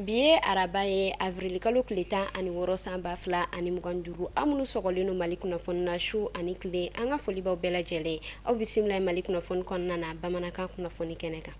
Bi ye araba ye, avirilikalo tile 16 san 2025. Aw minnu sɔgɔlen don Mali kunnafoni na su ani tile, an ka foli b'aw bɛɛ lajɛlen. Aw bisimila Mali kunnafoni kɔnɔna na bamanankan kunnafoni kɛnɛ kan.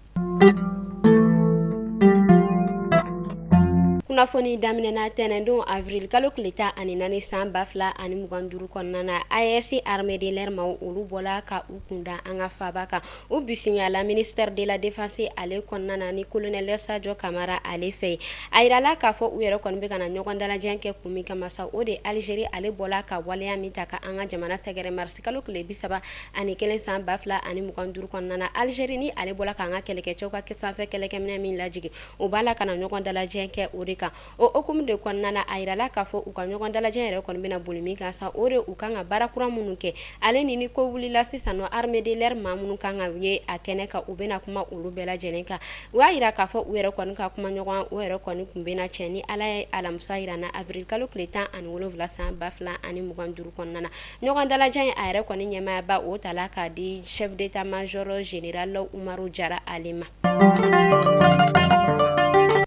Kunnafoni daminɛna tɛnɛndon avril kalo tile 14 san 2025 kɔnɔna na, AES armée de l'air maaw olu bɔla ka u kunda an ka faaba kan. U bisimilala ministère de la défense ale kɔnɔna na ni colonel Sadio Kamara ale fɛ. A yirala k'a fɔ u yɛrɛ kɔni bɛ ka na ɲɔgɔn dalajɛ kɛ kun min kama sa, o de Algérie ale bɔla ka waleya min ta ka an ka jamana sɛgɛrɛ mars kalo tile 31 san 2025 kɔnɔna na. Algérie ni ale bɔla k'an ka kɛlɛkɛcɛw ka sanfɛ kɛlɛkɛminɛ min lajigin, u b'a la ka na ɲɔgɔn dalajɛ kɛ o de kan. O hukumu de kɔnɔna na, a yirala k'a fɔ u ka ɲɔgɔn dalajɛ yɛrɛ kɔni bɛna boli min kan sa, o de u kan ka baara kura minnu kɛ, ale ni ni ko wulila sisan nɔ, armée de l'air maa minnu kan ka ye a kɛnɛ kan, u bɛna kuma olu bɛɛ lajɛlen kan. U y'a yira k'a fɔ u yɛrɛ kɔni ka kuma ɲɔgɔn o yɛrɛ kɔni tun bɛna cɛ ni Ala ye alamisa yira na, avril kalo tile 17 san 2025 kɔnɔna na. Ɲɔgɔn dalajɛ in, a yɛrɛ kɔni ɲɛmaayaba o tala k'a di chef d'état major général Umaru Jara ale ma.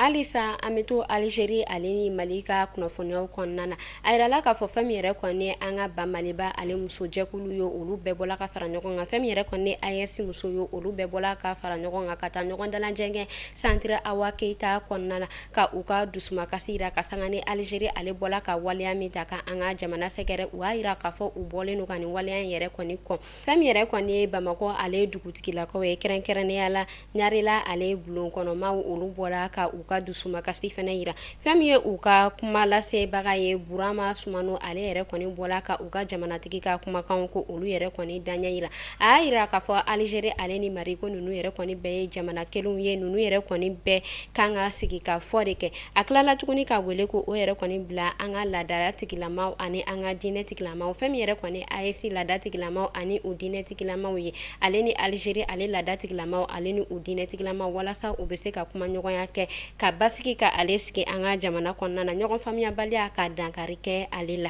Halisa an bɛ to Algérie ale ni Mali ka kunnafoniyaw kɔnɔna na. A yirala k'a fɔ fɛn min yɛrɛ kɔni ye an ka ba Maliba ale musojɛkulu ye, olu bɛɛ bɔla ka fara ɲɔgɔn kan. Fɛn min yɛrɛ kɔni ye AES muso ye, olu bɛɛ bɔla ka fara ɲɔgɔn kan ka taa ɲɔgɔn dalajɛ kɛ centre Awa Keyita kɔnɔna na, ka u ka dusumakasi yira ka sanga ni Algérie ale bɔla ka waleya min ta ka an ka jamana sɛgɛrɛ. U y'a yira k'a fɔ u bɔlen don ka nin waleya in yɛrɛ kɔni kɔn. Fɛn min yɛrɛ kɔni ye Bamakɔ ale dugutigilakaw ye, kɛrɛnkɛrɛnnenya la Ɲarela ale bulon kɔnɔmaw, olu bɔla ka u ka dusumakasi fana yira. Fɛn min ye u ka kuma lasebaga ye, Burama Sumano, ale yɛrɛ kɔni bɔla ka u ka jamanatigi ka kumakanw ko olu yɛrɛ kɔni daɲɛ yira. A y'a yira k'a fɔ Algérie ale ni Mali ko ninnu yɛrɛ kɔni bɛɛ ye jamana kelenw ye, ninnu yɛrɛ kɔni bɛɛ kan ka sigi ka fɔ de kɛ. A tilala tuguni ka wele ko o yɛrɛ kɔni bila an ka laadala tigilamaw ani an ka diinɛ tigilamaw. Fɛn min yɛrɛ kɔni AES laada tigilamaw ani u diinɛ tigilamaw ye, ale ni Algérie ale laada tigilamaw ale ni u diinɛ tigilamaw, walasa u bɛ se ka kuma ɲɔgɔnya kɛ ka basigi ka ale sigi an ka jamana kɔnɔna na, ɲɔgɔn faamuyabaliya ka dankari kɛ ale la.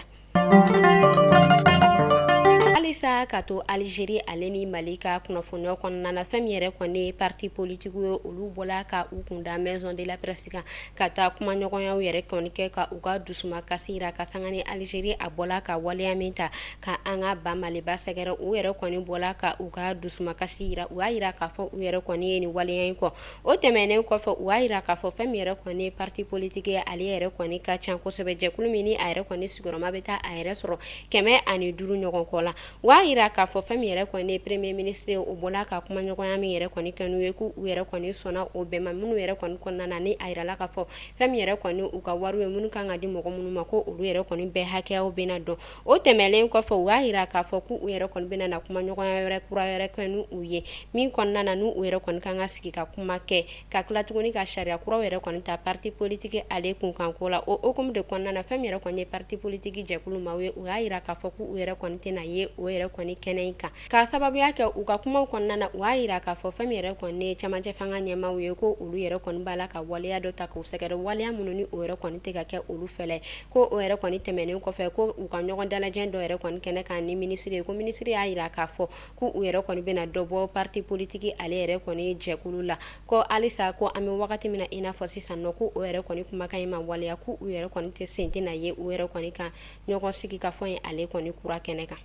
Halisa ka to Algérie ale ni Mali ka kunnafoniyaw kɔnɔna na, fɛn min yɛrɛ kɔni ye parti politique ye, olu bɔla ka u kunda maison de la presse kan ka taa kumaɲɔgɔnyaw yɛrɛ kɔni kɛ ka u ka dusumakasi yira ka sanga ni Algérie a bɔla ka waleya min ta ka an ka ba Maliba sɛgɛrɛ. U yɛrɛ kɔni bɔla ka u ka dusumakasi yira. U y'a yira k'a fɔ u yɛrɛ kɔni ye nin waleya in kɔn. O tɛmɛnen kɔfɛ, u y'a yira k'a fɔ fɛn min yɛrɛ kɔni ye parti politique ye, ale yɛrɛ kɔni ka ca kosɛbɛ, jɛkulu min ni a yɛrɛ kɔni sigiyɔrɔma bɛ taa a yɛrɛ sɔrɔ 105 ɲɔgɔn kɔ la. U y'a yira k'a fɔ fɛn min yɛrɛ kɔni ye premier ministre ye, o bɔla ka kumaɲɔgɔnya min yɛrɛ kɔni kɛ n'u ye, k'u yɛrɛ kɔni sɔnna o bɛɛ ma, minnu yɛrɛ kɔni kɔnɔna na ni a yirala k'a fɔ fɛn min yɛrɛ kɔni u ka wari ye minnu kan ka di mɔgɔ minnu ma, ko olu yɛrɛ kɔni bɛɛ hakɛyaw bɛna dɔn. O tɛmɛnen kɔfɛ, u y'a yira k'a fɔ k'u yɛrɛ kɔni bɛna na kumaɲɔgɔnya wɛrɛ kura wɛrɛ kɛ n'u ye, min kɔnɔna na n'u yɛrɛ kɔni kan ka sigi ka kuma kɛ, ka tila tuguni ka sariya kuraw yɛrɛ kɔni ta parti politique ale kunkanko la. O hukumu de kɔnɔna na, fɛn min yɛrɛ kɔni ye parti politique jɛkulu maaw ye, u y'a yira k'a fɔ k'u yɛrɛ kɔni tɛna ye o yɛrɛ kɔni kɛnɛ in kan, k'a sababuya kɛ u ka kumaw kɔnɔna na, u y'a yira k'a fɔ fɛn min yɛrɛ kɔni ye cɛmancɛ fanga ɲɛmaaw ye, ko olu yɛrɛ kɔni b'a la ka waleya dɔ ta k'u sɛgɛrɛ, waleya minnu ni o yɛrɛ kɔni tɛ ka kɛ olu fɛla ye. Ko o yɛrɛ kɔni tɛmɛnen kɔfɛ, ko u ka ɲɔgɔn dalajɛ dɔ yɛrɛ kɔni kɛnɛ kan ni minisiri ye, ko minisiri y'a yira k'a fɔ ko u yɛrɛ kɔni bɛna dɔ bɔ parti politique ale yɛrɛ kɔni jɛkulu la. Ko halisa ko an bɛ wagati min na i n'a fɔ sisan nɔ, ko o yɛrɛ kɔni kumakan in ma waleya, ko u yɛrɛ kɔni tɛ sen tɛna ye u yɛrɛ kɔni ka ɲɔgɔn sigi ka fɔ in ale kɔni kura kɛnɛ kan.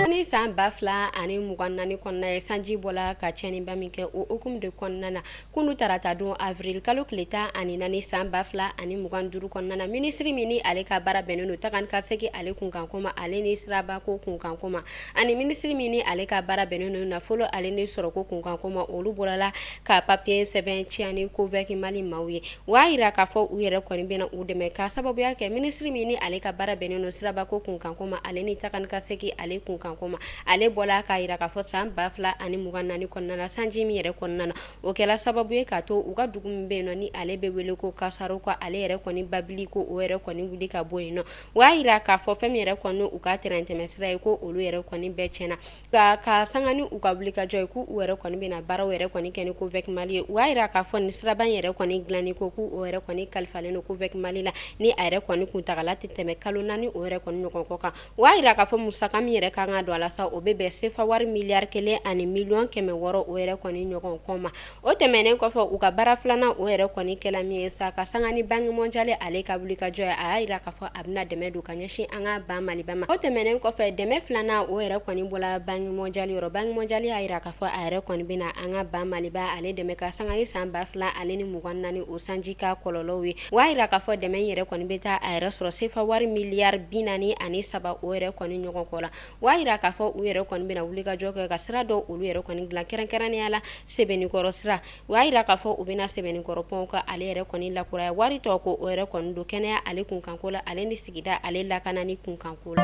Ni san 2024 kɔnɔna ye, sanji bɔla ka tiɲɛniba min kɛ, o hukumu de kɔnɔna na, kunu tarata don avril kalo tile 14 san 2025 kɔnɔna na, minisiri min ni ale ka baara bɛnnen don taga ni ka segin ale kunkanko ma ale ni sirabako kunkanko ma, ani minisiri min ni ale ka baara bɛnnen don nafolo ale ni sɔrɔko kunkanko ma, olu bɔla ka papiye sɛbɛn ciya ni COVEC Mali maaw ye. U y'a yira k'a fɔ u yɛrɛ kɔni bɛna u dɛmɛ, k'a sababuya kɛ minisiri min ni ale ka baara bɛnnen don sirabako kunkanko ma ale ni taga ni ka segin ale kunkanko ma, ale bɔla k'a yira k'a fɔ san 2024 kɔnɔna na, sanji min yɛrɛ kɔnɔna na, o kɛla sababu ye k'a to u ka dugu min bɛ yen nɔ ni ale bɛ wele ko Kasaro, ko ale yɛrɛ kɔni babili ko o yɛrɛ kɔni wuli ka bɔ yen nɔ. U y'a yira k'a fɔ fɛn min yɛrɛ kɔni u ka tɛrɛn tɛmɛsira ye, ko olu yɛrɛ kɔni bɛɛ tiɲɛna. Nka ka sanga ni u ka wulikajɔ ye, k'u yɛrɛ kɔni bɛna baaraw yɛrɛ kɔni kɛ ni COVEC Mali ye. U y'a yira k'a fɔ nin siraba in yɛrɛ kɔni dilanni ko k'u yɛrɛ kɔni kalifalen don COVEC Mali la, ni a yɛrɛ kɔni kuntagala tɛ tɛmɛ kalo 4 o yɛrɛ kɔni ɲɔgɔn kɔ kan. U y'a yira k'a fɔ musaka min yɛrɛ kan ka don don a la sa, o bɛ bɛn sefa wari miliyari 1 ani miliyɔn 600 o yɛrɛ kɔni ɲɔgɔn kɔ ma. O tɛmɛnen kɔfɛ, u ka baara filanan o yɛrɛ kɔni kɛla min ye sa, ka sanga ni Banque mondiale ale ka wulikajɔ ye, a y'a jira k'a fɔ a bɛna dɛmɛ don ka ɲɛsin an ka ba Maliba ma. O tɛmɛnen kɔfɛ, dɛmɛ filanan o yɛrɛ kɔni bɔla Banque mondiale yɔrɔ. Banque mondiale y'a jira k'a fɔ a yɛrɛ kɔni bɛna an ka ba Maliba ale dɛmɛ ka sanga ni san 2024 o sanji ka kɔlɔlɔw ye. O y'a jira k'a fɔ dɛmɛ yɛrɛ kɔni bɛ taa a yɛrɛ sɔrɔ sefa wari miliyari 43 o yɛrɛ kɔni ɲɔgɔn kɔ la. O y'a jira k'a fɔ u yɛrɛ kɔni bɛna wulikajɔ kɛ ka sira dɔw olu yɛrɛ kɔni dilan, kɛrɛnkɛrɛnnenya la Sebenikɔrɔ sira. O y'a jira k'a fɔ u bɛna Sebenikɔrɔ pont ka ale yɛrɛ kɔni lakuraya. Wari tɔ ko o yɛrɛ kɔni don kɛnɛya ale kunkanko la, ale ni sigida ale lakanani kunkanko la.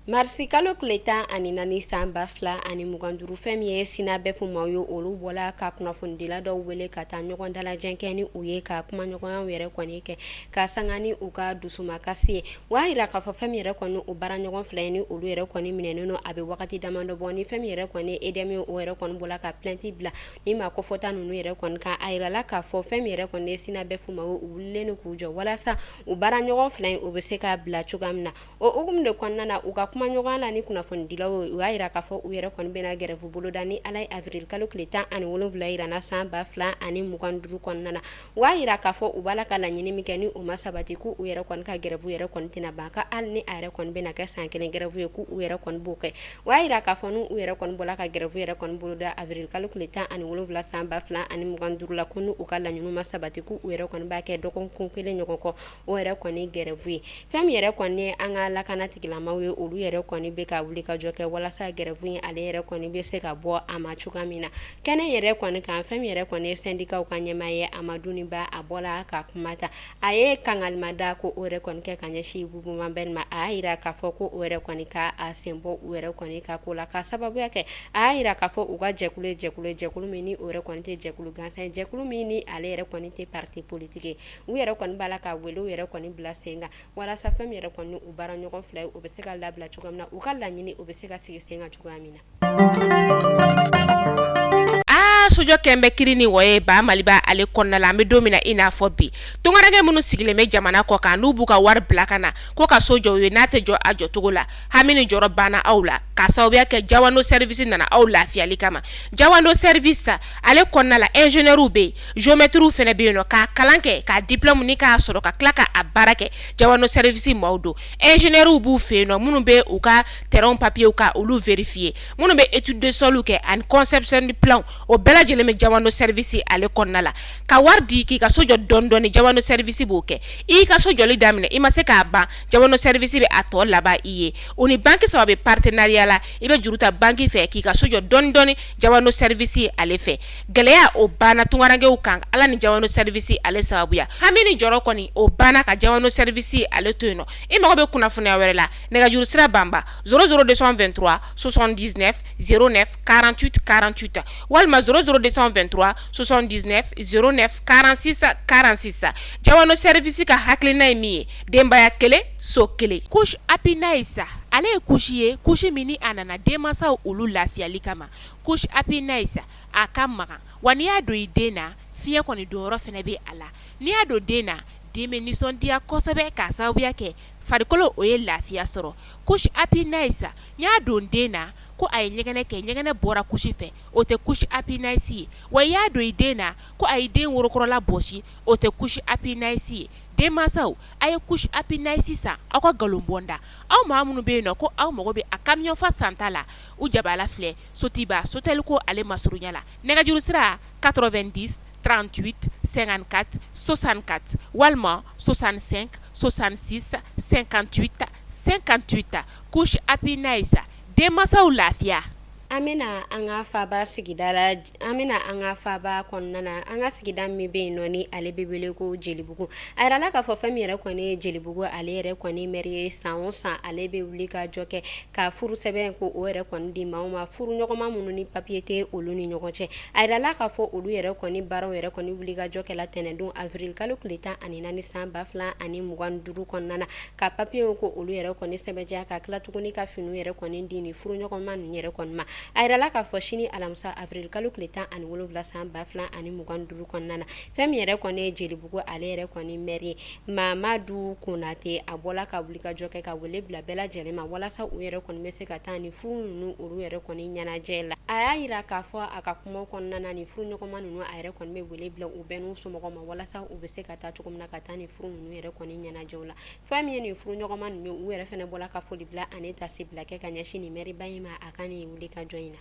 Marisi kalo tile 14 san 2025, fɛn min ye SYNABEF maaw ye, olu bɔla ka kunnafonidila dɔw wele ka taa ɲɔgɔn dalajɛ kɛ ni u ye, ka kumaɲɔgɔnyaw yɛrɛ kɔni kɛ ka sanga ni u ka dusumakasi ye. O y'a jira k'a fɔ fɛn min yɛrɛ kɔni u baara ɲɔgɔn fila ye, ni olu yɛrɛ kɔni minɛnen don a bɛ wagati damadɔ bɔ, ni fɛn min yɛrɛ kɔni EDM o yɛrɛ kɔni bɔla ka plainte bila ni maa kofɔta ninnu yɛrɛ kɔni kan. A jirala k'a fɔ fɛn min yɛrɛ kɔni ye SYNABEF maaw ye, u wulilen don k'u jɔ walasa u baara ɲɔgɔn fila in o bɛ se ka bila cogoya min na. O hukumu de kɔnɔna na, u ka kumaɲɔgɔnya la ni kunnafonidilaw ye, u y'a jira k'a fɔ u yɛrɛ kɔni bɛna grève boloda ni Ala ye avril kalo tile 17 jira na san 2025 kɔnɔna na. O y'a jira k'a fɔ u b'a la ka laɲini min kɛ, ni o ma sabati, k'u yɛrɛ kɔni ka grève yɛrɛ kɔni tɛna ban, ka hali ni a yɛrɛ kɔni bɛna kɛ san kelen grève ye, k'u yɛrɛ kɔni b'o kɛ. O y'a jira k'a fɔ n'u yɛrɛ kɔni bɔla ka grève yɛrɛ kɔni boloda avril kalo tile 17 san 2025 la, ko n'u ka laɲini ma sabati, k'u yɛrɛ kɔni b'a kɛ dɔgɔkun kelen ɲɔgɔn kɔ o yɛrɛ kɔni grève ye. Fɛn min yɛrɛ kɔni ye an ka lakana tigilamaw ye, olu yɛrɛ kɔni bɛ ka wuli ka jɔ kɛ walasa grève in ale yɛrɛ kɔni bɛ se ka bɔ a ma cogoya min na. Kɛnɛ yɛrɛ kɔni kan, fɛn min yɛrɛ kɔni ye sɛndikaw ka ɲɛmaa ye, Amadou Ba, a bɔla ka kuma ta. A ye kangalimada ko o yɛrɛ kɔni kɛ ka ɲɛsin Boubou Mabel ma. A y'a jira k'a fɔ ko o yɛrɛ kɔni ka a sen bɔ u yɛrɛ kɔni ka ko la, ka sababuya kɛ a y'a jira k'a fɔ u ka jɛkulu ye jɛkulu ye, jɛkulu min ni o yɛrɛ kɔni tɛ jɛkulu gansan ye, jɛkulu min ni ale yɛrɛ kɔni tɛ parti politique ye. U yɛrɛ kɔni b'a la ka wele u yɛrɛ kɔni bila sen kan walasa fɛn min yɛrɛ kɔni u baara ɲɔgɔn fila ye, o bɛ se ka labila cogoya min na, u ka laɲini o bɛ se ka sigi sen kan cogoya min na. Aa, sojɔ kɛn bɛ kiri ni wɔye ba Maliba ale kɔnɔna la. An bɛ don min na i n'a fɔ bi, tungaranke minnu sigilen bɛ jamana kɔ kan, n'u b'u ka wari bila ka na ko ka so jɔ u ye, n'a tɛ jɔ a jɔcogo la, hami ni jɔrɔ banna aw la, k'a sababuya kɛ Jawando service nana aw lafiyali kama. Jawando service ale kɔnɔna la, ingénieurw bɛ yen, géomètrew fana bɛ yen nɔ, k'a kalan kɛ, k'a diplôme ni k'a sɔrɔ, ka tila k'a baara kɛ. Jawando service maaw don. Ingénieurw b'u fɛ yen nɔ, minnu bɛ u ka terrain papiers ka olu vérifier, minnu bɛ étude de sol kɛ ani conception de plan, o bɛɛ lajɛlen bɛ Jawando service ale kɔnɔna la. Ka wari di k'i ka so jɔ dɔɔni dɔɔni, Jawando service b'o kɛ. I ka so jɔli daminɛ, i ma se k'a ban, Jawando service bɛ a tɔ laban i ye. U ni banque saba bɛ partenariat la. I bɛ juru ta banque fɛ k'i ka so jɔ dɔɔni dɔɔni Jawando service ale fɛ. Gɛlɛya o banna tungarankew kan, Ala ni Jawando service ale sababuya. Hami ni jɔrɔ kɔni o banna ka Jawando service ale to yen nɔ. I mago bɛ kunnafoniya wɛrɛ la, nɛgɛjuru sira banba 00223 79 09 48 48 walima 00223 79 09 46 46. Jawando service ka hakilina ye min ye, denbaya kelen, so kelen. Couche Happy Nice ale ye couche ye, couche min ni a nana denmansaw olu lafiyali kama. Couche Happy Nice a ka magan wa n'i y'a don i den na, fiɲɛ kɔni donyɔrɔ fana bɛ a la. N'i y'a don den na, den bɛ nisɔndiya kosɛbɛ k'a sababuya kɛ farikolo o ye lafiya sɔrɔ. Couche Happy Nice, n y'a don den na ko a ye ɲɛgɛnɛ kɛ, ɲɛgɛnɛ bɔra couche fɛ, o tɛ couche Happy Nice ye. Wa i y'a don i den na ko a ye den worokɔrɔla bɔsi, o tɛ couche Happy Nice ye. Denmansaw, a ye couche Happy Nice san aw ka nkalon bɔ da. Aw maa minnu bɛ yen nɔ ko aw mago bɛ a camion fa santa la, u jabala filɛ Sotiba Sotel ko ale masurunya la. Nɛgɛjuru sira 90 38 54 64 walima 65 66 58 58. Couche Happy Nice, denmansaw lafiya. An bɛna an ka faba sigida la, an bɛna an ka faba kɔnɔna na, an ka sigida min bɛ yen nɔ ni ale bɛ wele ko Jelibugu. A yirala k'a fɔ fɛn min yɛrɛ kɔni ye Jelibugu ale yɛrɛ kɔni maire ye, san o san ale bɛ wuli ka jɔ kɛ ka furu sɛbɛn ko o yɛrɛ kɔni di maaw ma, furu ɲɔgɔnma minnu ni papiye tɛ olu ni ɲɔgɔn cɛ. A yirala k'a fɔ olu yɛrɛ kɔni baaraw yɛrɛ kɔni wuli ka jɔ kɛla tɛnɛndon avril kalo tile 14 san 2025 kɔnɔna na, ka papiyew ko olu yɛrɛ kɔni sɛbɛntiya, ka tila tuguni ka finiw yɛrɛ kɔni di ni furu ɲɔgɔnma ninnu yɛrɛ kɔni ma. A yirala k'a fɔ sini alamisa avril kalo tile 17 san 2025 kɔnɔna na, fɛn min yɛrɛ kɔni ye Jelibugu ale yɛrɛ kɔni maire ye Mamadu Konate, a bɔla ka wulikajɔ kɛ ka wele bila bɛɛ lajɛlen ma walasa u yɛrɛ kɔni bɛ se ka taa ni furu ninnu olu yɛrɛ kɔni ɲɛnajɛ la. A y'a yira k'a fɔ a ka kuma kɔnɔna na, ni furu ɲɔgɔnma ninnu a yɛrɛ kɔni bɛ wele bila u bɛɛ n'u somɔgɔw ma walasa u bɛ se ka taa cogo min na ka taa ni furu ninnu yɛrɛ kɔni ɲɛnajɛw la. Fɛn min ye nin furu ɲɔgɔnma ninnu ye, u yɛrɛ fana bɔla ka foli bila ani tasi bila kɛ ka ɲɛsin nin maire ba in ma a ka nin wulikajɔ in na.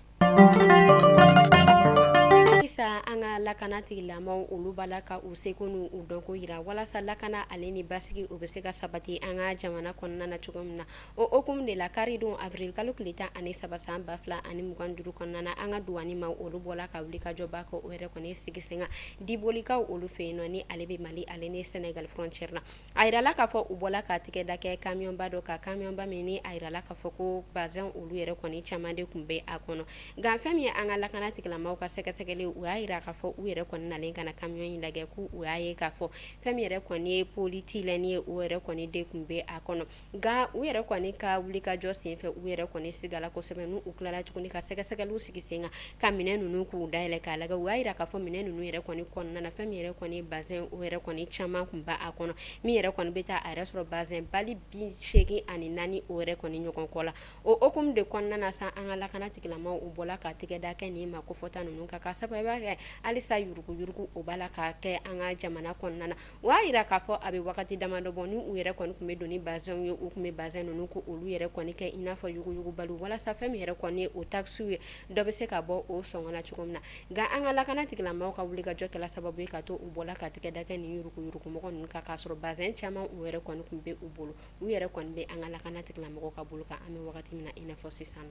Sisan an ka lakana tigilamaw olu b'a la ka u seko n'u dɔnko yira walasa lakana ale ni basigi o bɛ se ka sabati an ka jamana kɔnɔna na cogo min na. O hukumu de la, karidon avril kalo tile 13 san 2025 kɔnɔna na, an ka duwani maaw olu bɔla ka wulikajɔba kɛ o yɛrɛ kɔni sigi sen kan Dibolikaw olu fɛ yen nɔ, ni ale bɛ Mali ale ni Senegal frontière la. A yirala k'a fɔ u bɔla ka tigɛ da kɛ kamiyɔnba dɔ kan, kamiyɔnba min ni a yirala k'a fɔ ko bazɛn olu yɛrɛ kɔni caman de tun bɛ a kɔnɔ. Nka fɛn min ye an ka lakana tigilamaw ka sɛgɛsɛgɛli, u y'a yira k'a fɔ u yɛrɛ kɔni nalen ka na kamiyɔn in lajɛ, k'u u y'a ye k'a fɔ fɛn min yɛrɛ kɔni ye polyéthylène ye, o yɛrɛ kɔni de tun bɛ a kɔnɔ. Nka u yɛrɛ kɔni ka wulikajɔ senfɛ, u yɛrɛ kɔni sigala kosɛbɛ, n'u tilala tuguni ka sɛgɛsɛgɛliw sigi sen kan ka minɛn ninnu k'u dayɛlɛ k'a lajɛ. U y'a yira k'a fɔ minɛn ninnu yɛrɛ kɔni kɔnɔna na, fɛn min yɛrɛ kɔni bazɛn o yɛrɛ kɔni caman tun b'a kɔnɔ, min yɛrɛ kɔni bɛ taa a yɛrɛ sɔrɔ bazɛn bali 84 o yɛrɛ kɔni ɲɔgɔn kɔ la. O hukumu de kɔnɔna na sa, an ka lakana tigilamaw u bɔla ka tigɛ da kɛ nin maa kofɔta ninnu kan, ka sababuya kɛ halisa yuruguyurugu o b'a la ka kɛ an ka jamana kɔnɔna na. U y'a yira k'a fɔ a bɛ wagati damadɔ bɔ ni u yɛrɛ kɔni tun bɛ don ni bazɛnw ye, u tun bɛ bazɛn ninnu ko olu yɛrɛ kɔni kɛ i n'a fɔ yuguyugubali walasa fɛn min yɛrɛ kɔni ye o takisiw ye, dɔ bɛ se ka bɔ o sɔngɔ la cogo min na. Nka an ka lakana tigilamaw ka wulikajɔ kɛla sababu ye ka to u bɔla ka tigɛ da kɛ nin yuruguyurugumɔgɔ ninnu kan, k'a sɔrɔ bazɛn caman u yɛrɛ kɔni tun bɛ u bolo. U yɛrɛ kɔni bɛ an ka lakana tigilamɔgɔw ka bolo kan an bɛ wagati min na i n'a fɔ sisan.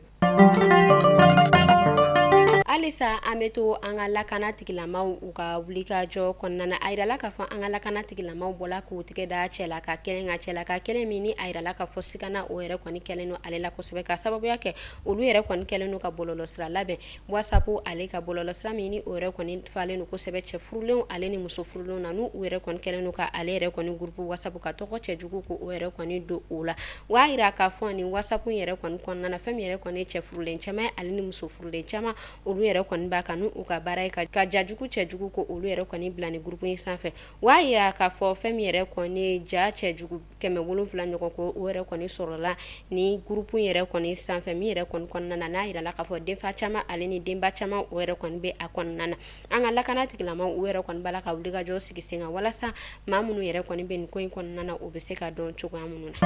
Halisa an bɛ to an ka lakana tigilamaw u ka wulikajɔ kɔnɔna na. A yirala k'a fɔ an ka lakana tigilamaw bɔla k'u tigɛ da cɛlaka kelen kan, cɛlaka kelen min ni a yirala k'a fɔ sigana o yɛrɛ kɔni kɛlen don ale la kosɛbɛ, ka sababuya kɛ olu yɛrɛ kɔni kɛlen don ka bɔlɔlɔsira labɛn WhatsApp ale ka bɔlɔlɔsira min ni o yɛrɛ kɔni falen don kosɛbɛ cɛ furulenw ale ni muso furulenw na, n'u yɛrɛ kɔni kɛlen don ka ale yɛrɛ kɔni groupe WhatsApp ka tɔgɔ cɛjugu ko o yɛrɛ kɔni don o la. U y'a yira k'a fɔ nin WhatsApp yɛrɛ kɔni kɔnɔna na, fɛn min yɛrɛ kɔni cɛ furulen caman ale ni muso furulen caman olu yɛrɛ kɔni b'a kan, n'u ka baara ye ka jajugu cɛjugu ko olu yɛrɛ kɔni bila ni groupe in sanfɛ. U y'a yira k'a fɔ fɛn min yɛrɛ kɔni ja cɛjugu 700 ɲɔgɔn ko o yɛrɛ kɔni sɔrɔla ni groupe yɛrɛ kɔni sanfɛ, min yɛrɛ kɔni kɔnɔna na n'a yirala k'a fɔ denfa caman ale ni denba caman o yɛrɛ kɔni bɛ a kɔnɔna na. An ka lakana tigilamaw u yɛrɛ kɔni b'a la ka wulikajɔ sigi sen kan walasa maa minnu yɛrɛ kɔni bɛ nin ko in kɔnɔna na, o bɛ se ka dɔn cogoya minnu na.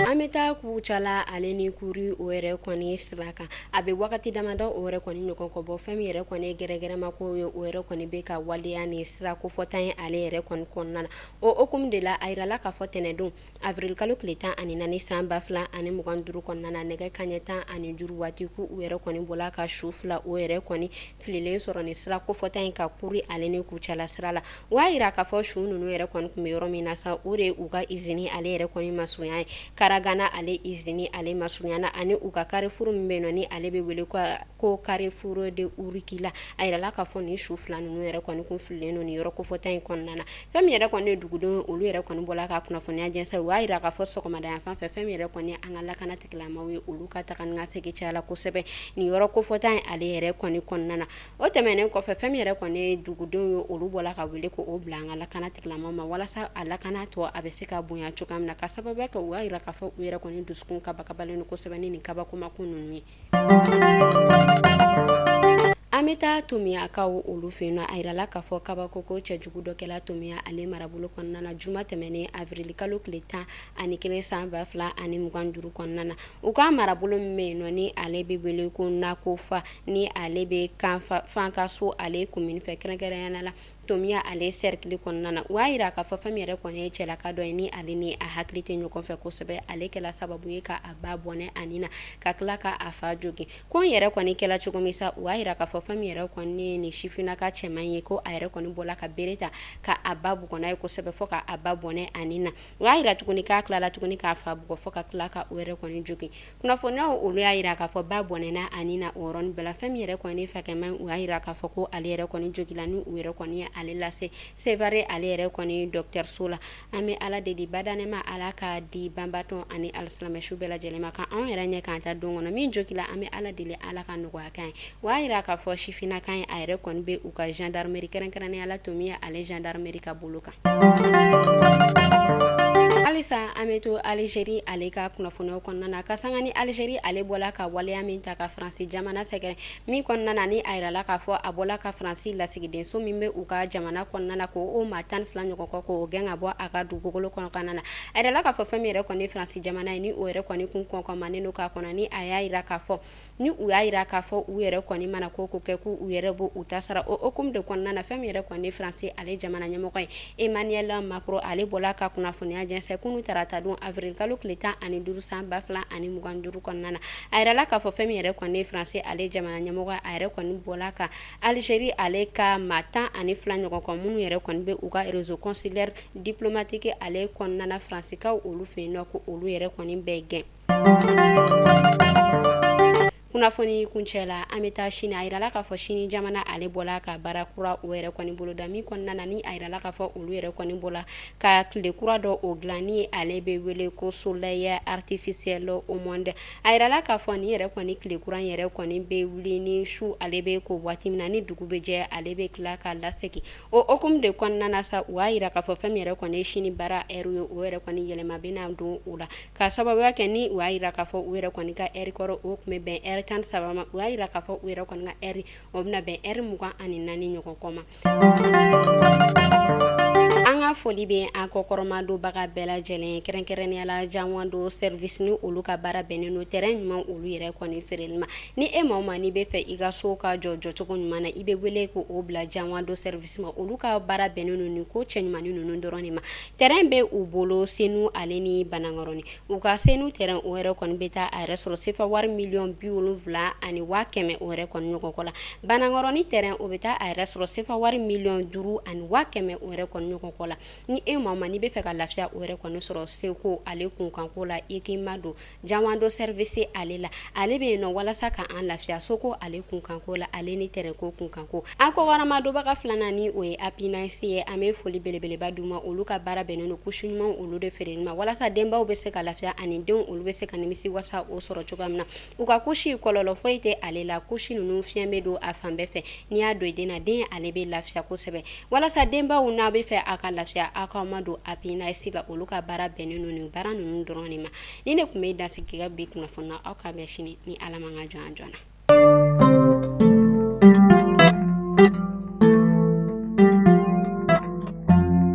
An bɛ taa Kucala ale ni Kuri o yɛrɛ kɔni sira kan. A bɛ wagati damadɔ o yɛrɛ kɔni ɲɔgɔn kɔ bɔ, fɛn min yɛrɛ kɔni ye gɛrɛgɛrɛmako ye, o yɛrɛ kɔni bɛ ka waleya ni sira kofɔta in ale yɛrɛ kɔni kɔnɔna na. O hukumu de la, a yirala k'a fɔ tɛnɛndon avril kalo tile 14 san 2025 kɔnɔna na, nɛgɛ kanɲɛ 15 waati, k'u yɛrɛ kɔni bɔla ka su fila o yɛrɛ kɔni fililen sɔrɔ ni sira kofɔta in kan Kuri ale ni Kucala sira la. U y'a yira k'a fɔ su ninnu yɛrɛ kɔni tun bɛ yɔrɔ min na sa, o de ye u ka izini ale yɛrɛ kɔni masurunya ye, Karagana ale izini ale masurunya na, ani u ka carrefour min bɛ yen nɔ ni ale bɛ wele ko carrefour de Urukila. A yirala k'a fɔ nin su fila ninnu yɛrɛ kɔni kun fililen don nin yɔrɔ kofɔta in kɔnɔna na. Fɛn min yɛrɛ kɔni ye dugudenw ye, olu yɛrɛ kɔni bɔla ka kunnafoniya jɛnsɛn. U y'a yira k'a fɔ sɔgɔmada yan fan fɛ, fɛn min yɛrɛ kɔni an ka lakana tigilamaw ye, olu ka taga ni ka segin cayala kosɛbɛ nin yɔrɔ kofɔta in ale yɛrɛ kɔni kɔnɔna na. O tɛmɛnen kɔfɛ, fɛn min yɛrɛ kɔni ye dugudenw ye, olu bɔla ka wele ko o bila an ka lakana tigilamaw ma walasa a lakana tɔ a bɛ se ka bonya cogoya min na, ka sababu kɛ u y'a yira k'a fɔ u yɛrɛ kɔni dusukun kabakabalen don kosɛbɛ ni nin kabakomako ninnu ye. An bɛ taa Tomiyakaw olu fɛ yen nɔ. A yirala k'a fɔ kabakoko cɛjugu dɔ kɛla Tomiya ale marabolo kɔnɔna na juma tɛmɛnen avril kalo tile 11 san 2025 kɔnɔna na. U ka marabolo min bɛ yen nɔ ni ale bɛ wele ko Nakofa, ni ale bɛ Fankaso ale commune fɛ, kɛrɛnkɛrɛnnenya la Tomiya ale cercle kɔnɔna na. U y'a yira k'a fɔ fɛn min yɛrɛ kɔni ye cɛlaka dɔ ye, ni ale ni a hakili tɛ ɲɔgɔn fɛ kosɛbɛ, ale kɛla sababu ye ka a ba bɔnɛ a ni na, ka tila ka a fa jogin. Ko in yɛrɛ kɔni kɛla cogo min sa, u y'a yira k'a fɔ fɛn min yɛrɛ kɔni ye nin sifinnaka cɛman ye, ko a yɛrɛ kɔni bɔla ka bere ta ka a ba bugɔ n'a ye kosɛbɛ fo ka a ba bɔnɛ a ni na. U y'a yira tuguni k'a tilala tuguni k'a fa bugɔ fo ka tila ka o yɛrɛ kɔni jogin. Kunnafoniyaw olu y'a yira k'a fɔ ba bɔnɛna a ni na o yɔrɔnin bɛɛ la. Fɛn min yɛrɛ kɔni fakɛma, u y'a yira k'a fɔ ko ale yɛrɛ kɔni jogila, ni u yɛrɛ kɔni ye ale lase Sevare ale yɛrɛ kɔni dɔgɔtɔrɔso la. An bɛ Ala deli badanɛma Ala k'a di banbatɔ ani alisilamɛsu bɛɛ lajɛlen ma ka anw yɛrɛ ɲɛ k'an ta don kɔnɔ min jogila an bɛ Ala deli Ala ka nɔgɔya k'an ye. O y'a jira k'a fɔ sifinnaka in a yɛrɛ kɔni bɛ u ka gendarmerie kɛrɛnkɛrɛnnenya la Tominian ale gendarmerie ka bolo kan. Halisa an bɛ to Algérie ale ka kunnafoniyaw kɔnɔna na ka sanga ni Algérie ale bɔla ka waleya min ta ka Faransi jamana sɛgɛrɛ min kɔnɔna na ni a yirala k'a fɔ a bɔla ka Faransi lasigidenso min bɛ u ka jamana kɔnɔna na ko o maa 12 ɲɔgɔn kɔ k'o gɛn ka bɔ a ka dugukolo kɔnɔna na. A yirala k'a fɔ fɛn min yɛrɛ kɔni Faransi jamana ye ni o yɛrɛ kɔni kun kɔnkɔnmanen don k'a kɔnɔ ni a y'a jira k'a fɔ ni u y'a jira k'a fɔ u yɛrɛ kɔni mana ko ko kɛ k'u yɛrɛ b' u ta sara o hukumu de kɔnɔna na fɛn min yɛrɛ kɔni Faransi ale jamana ɲɛmɔgɔ ye Emmanuel Macron ale bɔla ka kunnafoniya jɛnsɛn kunun tarata don avril kalo tile 15 san 2025 kɔnɔna na. A yirala k'a fɔ fɛn min yɛrɛ kɔni Faransi ale jamana ɲɛmɔgɔ a yɛrɛ kɔni bɔla ka Algérie ale ka maa 12 ɲɔgɔn kɔ minnu yɛrɛ kɔni bɛ u ka réseau consulaire diplomatique ale kɔnɔna na Faransikaw olu fɛ yen nɔ ko olu yɛrɛ kɔni bɛɛ gɛn. Kunnafoni kuncɛ la, an bɛ taa Chine. A yirala k'a fɔ Chine jamana ale bɔla ka baara kura o yɛrɛ kɔni boloda min kɔnɔna na ni a yirala k'a fɔ olu yɛrɛ kɔni bɔla ka tile kura dɔ o dilan ni ale bɛ wele ko soleil artificiel au monde. A yirala k'a fɔ nin yɛrɛ kɔni tile kura yɛrɛ kɔni bɛ wuli ni su ale bɛ ko waati min na ni dugu bɛ jɛ ale bɛ tila ka lasegin. O hukumu de kɔnɔna na sa, u y'a jira k'a fɔ fɛn min yɛrɛ kɔni ye Chine baara heure ye, o yɛrɛ kɔni yɛlɛma bɛna don o la ka sababuya kɛ ni u y'a jira k'a fɔ u yɛrɛ kɔni ka heure kɔrɔ o tun bɛ bɛn heure 13 ma. U y'a jira k'a fɔ u yɛrɛ kɔni ka heure o bɛna bɛn heure 24 ɲɔgɔn kɔ ma. An ka foli bɛ an kɔkɔrɔmadonbaga bɛɛ lajɛlen ye, kɛrɛnkɛrɛnnenya la Janwando service ni olu ka baara bɛnnen don terrain ɲuman olu yɛrɛ kɔni feereli ma. Ni e maa o maa n'i bɛ fɛ i ka so ka jɔ jɔcogo ɲuman na, i bɛ wele ko o bila Janwando service ma. Olu ka baara bɛnnen don nin ko cɛ ɲumannin ninnu dɔrɔn de ma. Terrain bɛ u bolo Senu ale ni Banankɔrɔni. U ka Senu terrain o yɛrɛ kɔni bɛ taa a yɛrɛ sɔrɔ sefa wari 7,1 miliyɔn o yɛrɛ kɔni ɲɔgɔn kɔ la. Banankɔrɔni terrain o bɛ taa a yɛrɛ sɔrɔ sefa wari 5,1 miliyɔn o yɛrɛ kɔni ɲɔgɔn kɔ la. Ni e maa o maa n'i bɛ fɛ ka lafiya o yɛrɛ kɔni sɔrɔ seko ale kunkanko la, i k'i madon Janwando service ale la. Ale bɛ yen nɔ walasa ka an lafiya soko ale kunkanko la, ale ni terrain ko kunkanko. An kɔkɔrɔmadonbaga filanan ni o ye Apinayisi ye, an bɛ foli belebeleba d'u ma. Olu ka baara bɛnnen don couche ɲuman olu de feereli ma walasa denbaw bɛ se ka lafiya ani denw olu bɛ se ka nimisi wasa o sɔrɔ cogoya min na. U ka couche kɔlɔlɔ foyi tɛ ale la. Couche ninnu fiɲɛ bɛ don a fan bɛɛ fɛ. N'i y'a don i den na, den ale bɛ lafiya kosɛbɛ. Walasa denbaw n'a bɛ fɛ a ka lafiya, aw k'aw madon Apinayisi la. Olu ka baara bɛnnen don nin baara ninnu dɔrɔn de ma. Ni ne tun bɛ dansigi bi kunnafoni na, aw k'an bɛn sini ni Ala ma ka jɔn joona.